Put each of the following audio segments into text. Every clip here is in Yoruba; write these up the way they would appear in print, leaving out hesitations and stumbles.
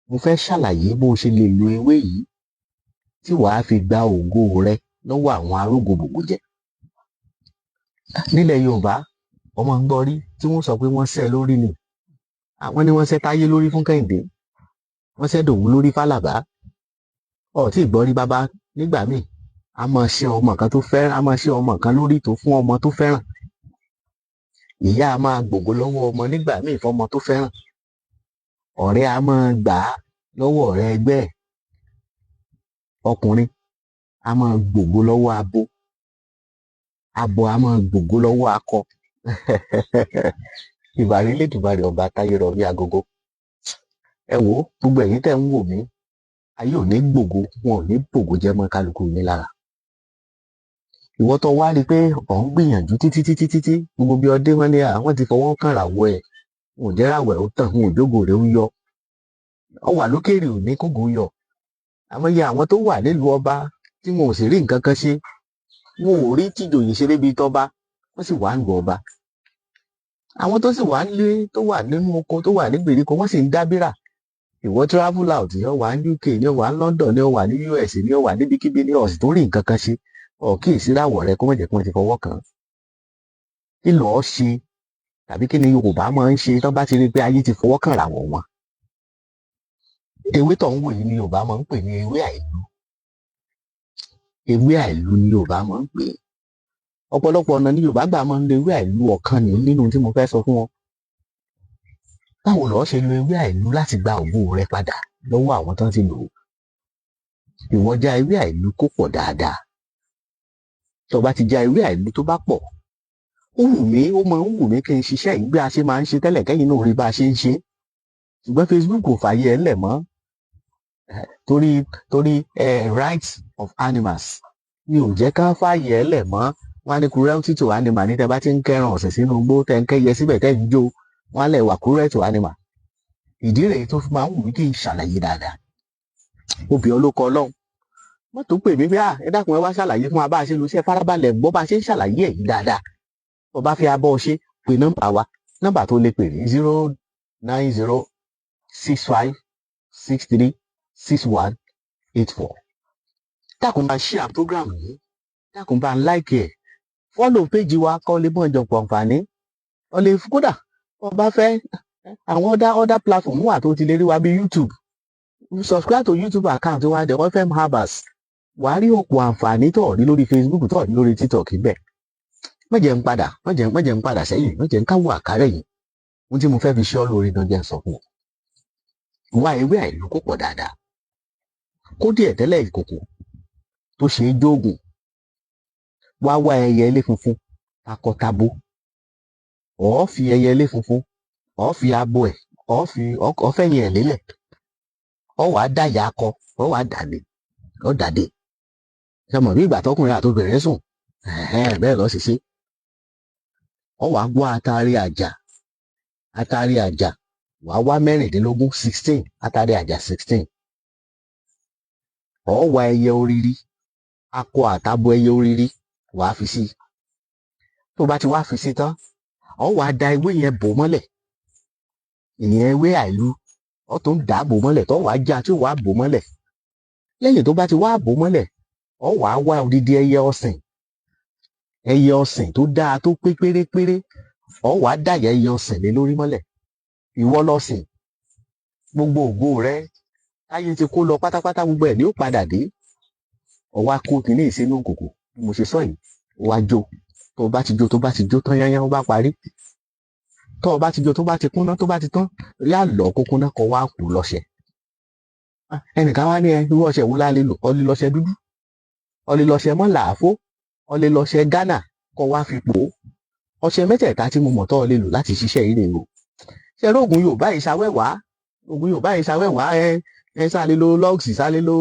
Mo fẹ́ ṣàlàyé bó o ṣe lè lo ewé yìí tí wàá fi gba ògo rẹ lọ́wọ́ àwọn arógbogbògo jẹ. Nílẹ̀ Yorùbá, ọmọ ń gbọ́ rí tí wọ́n sọ pé wọ́n ṣẹ́ lórí ni. Àwọn ni wọ́n ṣẹ́ Táyé lórí fún Kẹ́hìndé, wọ́n ṣẹ́ Dòwú lórí f'Álàbá. Ọ̀ tí ì gbọ́ rí bàbá nígbà míì a máa ṣe ọmọ kan tó fẹ́ràn, a máa ṣe ọmọ kan lórí tó fún ọmọ tó fẹ́ràn. Ìyá a máa gbògo lọ́wọ́ ọmọ nígbà míì fọmọ tó fẹ́ràn. Ọ̀rẹ́ a máa gbà á lọ́wọ́ ọ̀rẹ́ ẹgbẹ́ ẹ̀. Ọkùnrin a máa gbògo lọ́wọ́ abo, abo a máa gbògo lọ́wọ́ akọ. Ìbàrí Elédùmarè ọba táyé rọ bí agogo. Ẹ wò ó, gbogbo ẹ̀yin tẹ́ ń wò mí, ayé ò ní gbògo, wọn ò ní bògo jẹ́ mọ́ kálukú yín lára. Ìwọ tó wá rí i pé ò ń gbìyànjú títí títí títí, gbogbo bí ọdẹ wọn ní àwọn ti fọwọ́ kàn ràwọ̀ ẹ̀, wọn ò jẹ́ ràwọ̀ ẹ̀ ó tàn, wọn ò jógo rẹ̀ ó yọ. Ọ wà lókèrè ò ní kógo yọ. Àmọ́ iye àwọn tó wà nílùú ọba tí wọn ò sì rí nǹkan kan ṣe, wọn ò rí tìjòyè ṣe débi tọba, wọ́n sì wà nílùú ọba. Àwọn tó sì wà nílé, tó wà nínú oko, tó wà ní gbèríko, wọ́n sì ń dábírà. Ìwọ travel out, ní ó wà ní UK, ní ó wà ní London, ní ó wà ní US, ní ó wà níbikíbi, ní ó sì tó rí nǹkan kan ṣe, ọ̀ kí ìsíráwọ̀ rẹ kó má jẹ́ kí wọ́n ti fọwọ́ kàn án. Kí lọ́ọ́ ṣe tàbí kí ni Yorùbá máa ń ṣe tán bá ti rí i pé ayé ti fọwọ́ kàn ràwọ̀ wọn? Ewé tó ń wò yìí ni Yorùbá máa ń pè ní ewé àìlú. Ewé àìlú ni Yorùbá máa ń pè é. Ọ̀pọ̀lọpọ̀ ọ̀nà ni Yorùbá gbà máa ń lo ewé àìlú. Ọ̀kan ní nínú tí mo fẹ́ sọ fún wọn. Báwo lọ́ọ́ ṣe lo ewé àìlú láti gba ògo rẹ padà lọ́wọ́ àwọn tán ti lò ó? Ìwọ já ewé àìlú kó pọ̀ dáadáa. Tó bá ti já ewé àìlú tó bá pọ̀, ó wù mí, ó máa ń wù mí kí n ṣiṣẹ́ yìí bí a ṣe máa ń ṣe tẹ́lẹ̀, kẹ́yìn náà rí bá a ṣe ń ṣe. Ṣùgbọ́n Facebook kò fààyè ẹ̀ lẹ̀ mọ́ torí rights of animals mi ò jẹ́ ká fààyè ẹ̀ lẹ̀ mọ́. Wọ́n á ní cruelty to animal ní tẹ́ bá ti ń kẹ́ran ọ̀sẹ̀ sínú igbó, tẹ́ ń kẹ́yẹ síbẹ̀, tẹ́ ń jó, wọ́n á lẹ̀ wà cruel to animal. Ìdí rèé tó fi máa ń wù mí kí n ṣàlàyé dáadáa. Obì olóko ọlọ́run wọ́n tó pè mí pé, "À, ẹ dákun, ẹ wá ṣàlàyé fún wa bá a ṣe lu iṣẹ́." Farabalẹ̀ gbọ́ bá a ṣe ń ṣàlàyé ẹ̀ yìí dáadáa. Tó bá fi abọ́ ṣe, pè nọ́mbà wa. Nọ́mbà tó lè pè ní 09065636184. Dákun, bá share program yìí, dákun, bá ń like ẹ̀, follow page wa kọ́ lè mọ̀ jọ̀pọ̀ àǹfààní ọ lè. Kódà tó bá fẹ́, àwọn other platform wà tó ti lè rí wa bí YouTube. Subscribe to YouTube account wa, The FM Herbals. Wàá rí ọ̀pọ̀ àǹfààní tó rí lórí Facebook, tó rí lórí TikTok bẹ́ẹ̀. Má jẹ́ ń padà, má jẹ́ ń padà sẹ́yìn, má jẹ́ ń káwọ́ àkárẹ̀ yìí. Ohun tí mo fẹ́ fi ṣe ọ́ lórí gan, jẹ́ ń sọ fún ọ. Wá ewé àìlú kó pọ̀ dáadáa, kó díẹ̀ tẹ́lẹ̀ ìkòkò tó ṣe é jóògùn. Wá wá ẹyẹ ilé funfun takọtabo. Ọ̀ fi ẹyẹ ilé funfun, ọ̀ fi abo ẹ̀, ọ̀ fi ọ̀ fẹ̀yìn ẹ̀ lélẹ̀. Ọ̀ wàá dàyà akọ, ọ̀ wàá dàdé, ọ̀ dàdé. Ṣe mọ̀ bí ìgbà tọkùnrin àtobìnrin sùn? Bẹ́ẹ̀ lọ́ ṣe ṣe. Ọ̀ wàá wá atare àjà, atare àjà wàá wá 16, 16, atare àjà 16. Ọ̀ wá ẹyẹ orírí, akọ àtabo ẹyẹ orírí, wàá fi sí. Tó bá ti wá fi sí tán, ọ̀ wá da ewé yẹn bò mọ́lẹ̀, ìyẹn ewé àìlú. Ọ̀ tó ń dà á bò mọ́lẹ̀, tó wàá já tí wàá bò mọ́lẹ̀. Lẹ́yìn tó bá ti wá bò mọ́lẹ̀, ọ̀ wàá wá odidi ẹyẹ ọ̀sìn, ẹyẹ ọ̀sìn tó dáa, tó pé pérépéré. Ọ̀ wàá dàyà ẹyẹ ọ̀sìn lé lórí mọ́lẹ̀. Ìwọ lọ́sìn. Gbogbo ògo rẹ táyé ti kó lọ pátápátá, gbogbo ẹ̀ ní ó padà dé. Ó wá kó kínní ìsínú kòkò bí mo ṣe sọ yìí, ó wá jó. Tó o bá ti jó, tó bá ti jó tán yányán, ó bá parí. Tó o bá ti jó, tó bá ti kúnná, tó bá ti tán, rí àlọ́ kó kúnná, kó wá kú lọ́ṣẹ. Ẹnìkan wá ní, ẹ irú ọṣẹ wo la lè lò? Ọ lè lọ́ṣẹ dúdú, ọ lè lọ́ṣẹ mọ́ làáfó, ọ lè lọ́ṣẹ Ghana, kó wá fi pò ó. Ọṣẹ mẹ́tẹ̀ẹ̀ta tí mo mọ̀ tó ọ lè lò láti ṣiṣẹ́ yìí rèé o. Ṣe eré oògùn Yorùbá yìí ṣàwẹ́wàá, oògùn Yorùbá yìí ṣàwẹ́wàá. Ẹ sáré lo Lux, sáré lo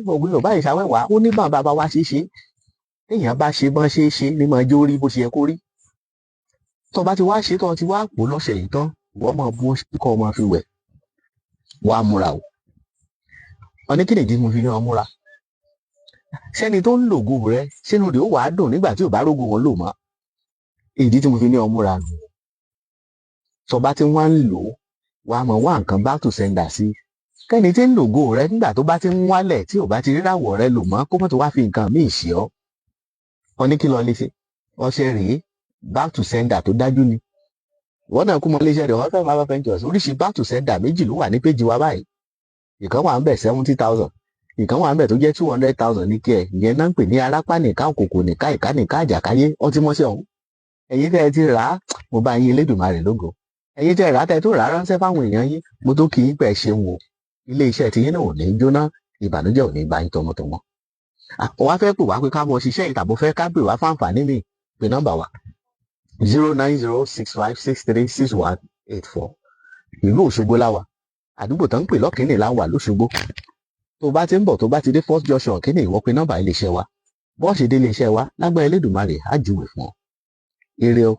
oògùn Yorùbá yìí ṣàwẹ́wàá. Ó ní bàbá bá wa ṣe ṣe. Téèyàn bá ṣe bọ́n ṣe é ṣe ní máa jó rí bó ṣe yẹ kó rí. Tó bá ti wá ṣe, tó ti wá pò lọ́sẹ̀ yìí tán, ìwọ máa bu ọṣẹ kó o máa fi wẹ̀. Wàá múra o. Wọn ní kí nìdí mo fi ní ọ múra? Sẹ́ni tó ń lògo rẹ sínú rẹ̀ ó wàá dùn nígbà tí ò bá rógo wọn lò mọ́. Ìdí tí mo fi ní ọ múra nù. Tó bá ti wá ń lò ó, wàá mọ̀ wá nǹkan back to sender sí. Kẹ́ni tí ń lògo rẹ nígbà tó bá ti ń wálẹ̀, tí ò bá ti ríràwọ̀ rẹ lò mọ́, kó mọ́ tó wá fi nǹkan míì ṣe ọ́. Wọn ní kí lọ lè ṣe ọṣẹ rèé, back to sender tó dájú ni. Ìwọ náà kú mọ iléeṣẹ́ rẹ̀ wọ́n fẹ́ máa ventures. Oríṣi back to sender méjì ló wà ní péjì wa báyìí. Ìkan wà ń bẹ̀ 70,000, ìkan wà ń bẹ̀ tó jẹ́ 200,000 ní kí ẹ. Ìyẹn náà ń pè ní arápá nìka, òkòkò nìka, ìka nìka, àjàkáyé. Ọtí mọ́ṣẹ́ ọ̀hún. Ẹ̀yin tẹ́ ẹ ti rà á, mo bá yín Elédùmarè lógo. Ẹ̀yin tẹ́ ẹ rà á, tẹ́ ẹ tó rà á ránṣẹ́ fáwọn èèyàn yín, mo tó kí yín pẹ́ ṣeun o. Ilé iṣẹ́ tiyín náà ò ní jóná, ìbànújẹ́ ò ní bá yín tọmọtọmọ. Wá fẹ́ pè wá pé ká bọ́ ṣiṣẹ́ ìtàbó, fẹ́ ká pè wá fáǹfààní mi, pé nọ́mbà wa 09065636184. Ìlú Òṣogbo láwà, àdúgbò tó ń pè lọ́kìnní la wà lóṣogbo. Tó bá ti ń bọ̀, tó bá ti dé First Junction kíní, ìwọ pé nọ́mbà iléeṣẹ́ wa. Bọ́ọ̀ṣì dé iléeṣẹ́ wa, lágbára Elédùmarè, á júwèé fún ọ. Ire o.